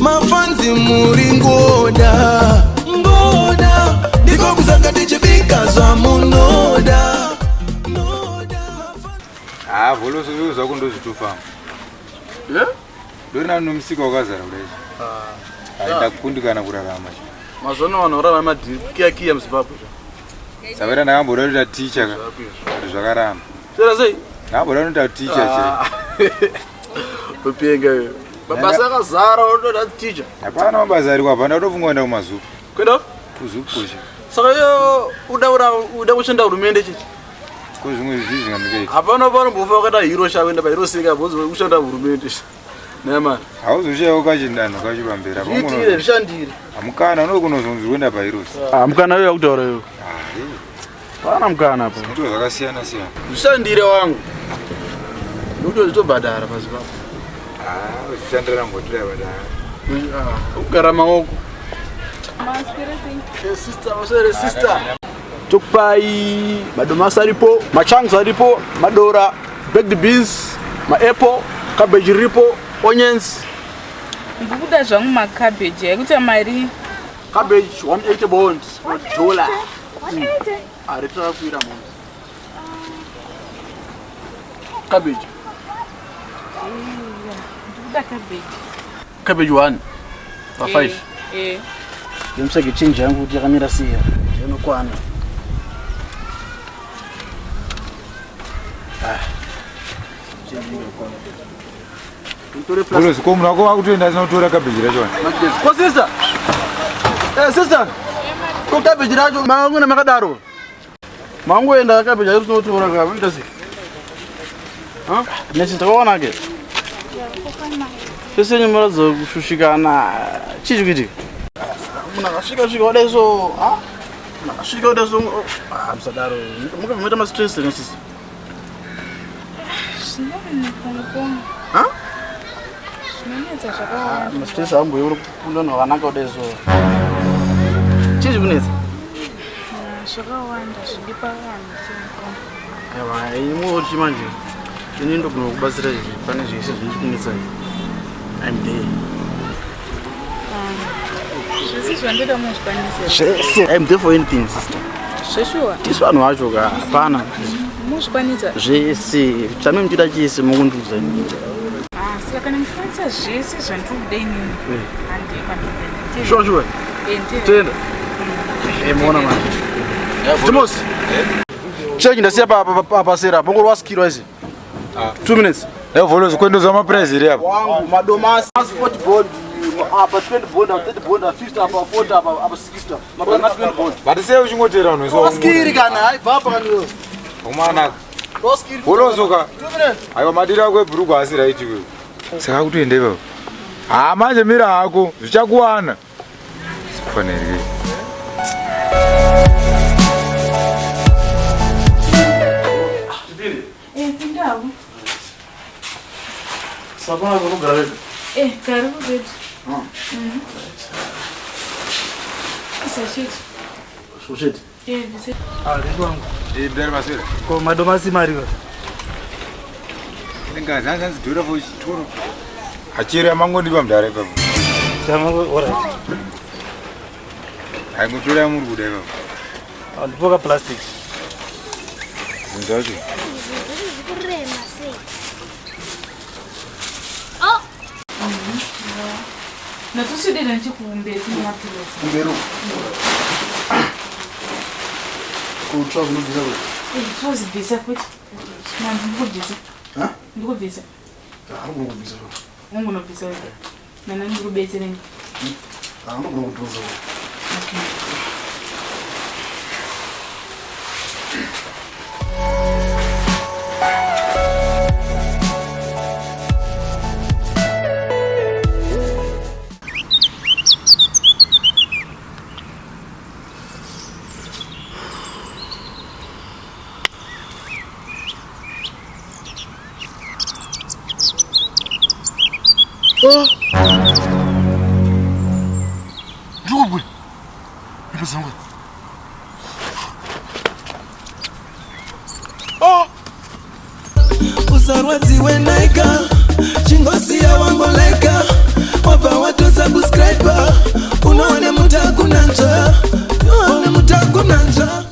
Mafanzi muri ngoda ngoda, ndiko kusanga tichibika zvamunoda. Ah, vholoso zvo zvako ndozvitofamba. Eh? Ndori nani nomusika wakazara kudai. Ah. Ai ndakundikana kurarama. Mazuva ano vanhu vararama madhiri kiya kiya muZimbabwe. Saka ndakamboda kuita teacher ka. But zvakaramba. Sera sei? Ndakamboda kuita teacher Ah. Upenga iwe. Mabasa akazara unotoda teacher. Hapana mabasa ariko apa ndatofunga kuenda kumazupu. Kuenda? Kuzupu kusha. Saka iyo uda uda kushanda hurumende chichi. Ko zvimwe zvii zvingandikaita? Hapana panombofa wakaita hero sha kuenda pahero seka bhozi kushanda hurumende. Naye mani. Hauzoshayawo kachindanho kacho pamberi apa. Zviitire zvishandire. Hamukana unowe kunozonzi kuenda paheroes. Ah, mukana uyo akutaura iwe. Pana mukana apa. Zvinoitwa zvakasiyana siyana. Zvishandire wangu. Ndokuti zvitobhadhara pasi papo. Ah, zvishandira mbotura badara. Ah, kugara maoko. Eh, sister, masere sister. Tokupai madomasi aripo, machangs aripo, madora, baked beans, maapple, cabbage riripo, onions. Ndikuda zvangu macabbage ekuti mari. Cabbage 180 bonds for dollar. 180? Ari takakwira munhu. Cabbage. Ndikuda cabbage. Cabbage 1 pa 5. Eh. Ndimusage change yangu kuti yakamira sei. Inokwana. Ah. Change inokwana. Bolozi ko munhu wako wakutoenda asina kutora cabbage racho. Ko sister. Eh sister. Ko cabbage racho mangona makadaro. Mangoenda cabbage racho tinotora ka ita sei? Ha? Nesi takaona ke. Sese nyamaradza kushushikana. Chii chikuitika? Munhu akasvika svika wadai so, ha? Munhu akasvika wadai so, ah musadaro. Mukabva maita ma stress ne sisi. Zvinonetsa mukoma. Ha? Zvinonetsa zvakawanda. Ma stress angu yuri kukunda vanhu vakanaka kudai so. Chii chikunetsa? Zvakawanda zvidi pavanhu semukoma. Aiwa, imwe oti manje. Ini ndogona kubatsira izvi pane zvese zvinokunetsa izvi. I'm there. Zvese zvandoda muzvikwanisa. Zvese. I'm there for anything sister. Zveshuwa. Tisu vanhu vacho ka hapana. Muzvikwanisa. Zvese. Chame muchida chese mukundiudza ini. Ah, saka kana muchikwanisa zvese zvandiri kuda inini. Handei kwandiri. Sure sure. Eh, nditenda. Tenda. Eh, muona manje. Timos. Check ndasiya pa pa pa pasera. Pongo rwaskirwa izi. 2 minutes. Eh Volozi kwendo zama price iri apa. Wangu madomasi 40 bond apa 20 bond apa 30 bond apa 50 apa 40 apa apa 60 mabana 20 bond. But sei uchingotera unhu so. Rwaskiri kana hayi bva apa kana iwe. Umanaka. Rwaskiri. Volozi ka. 2 minutes. Aiwa madiri ako ebhuruku haasi right iwewe. Saka kutoenda ipapo. Ha manje mira hako zvichakuwana. Sikufanirwi. Eh, pindawo. Sapana kunogara wega. Eh, karibu kwetu. Isasheti. Sosheti. Eh, bise. Ah, riri wangu. Eh mdari maswera. Ko madomasi mariwa. Ingazi hanzi dhura for chitoro. Achiri amangondipa mdara ipapo. Chama alright. Aingotora muri kuda ipapo. Ah, Ndipoka plastic. Zvinhu zvacho. Zvikurema sei? Natoswedera nechekumberi kune mapillows. Kumberi uko. Kutsva kunobvisa kuti. Eh, tozibvisa futi. Manzi ndikubvisa. Ha? Ndikubvisa. Ah, unogona kubvisa. Ungonobvisa wega. Nana ndikubetsereni. Ah, unogona kudhonza. Okay. Ndikubwe. Into zangu. Oh! Usarwadziwe naika, chingosiya wangoleka, wabva wato Ukasubscribe unoone mutakunanzva, unoone mutakunanzva.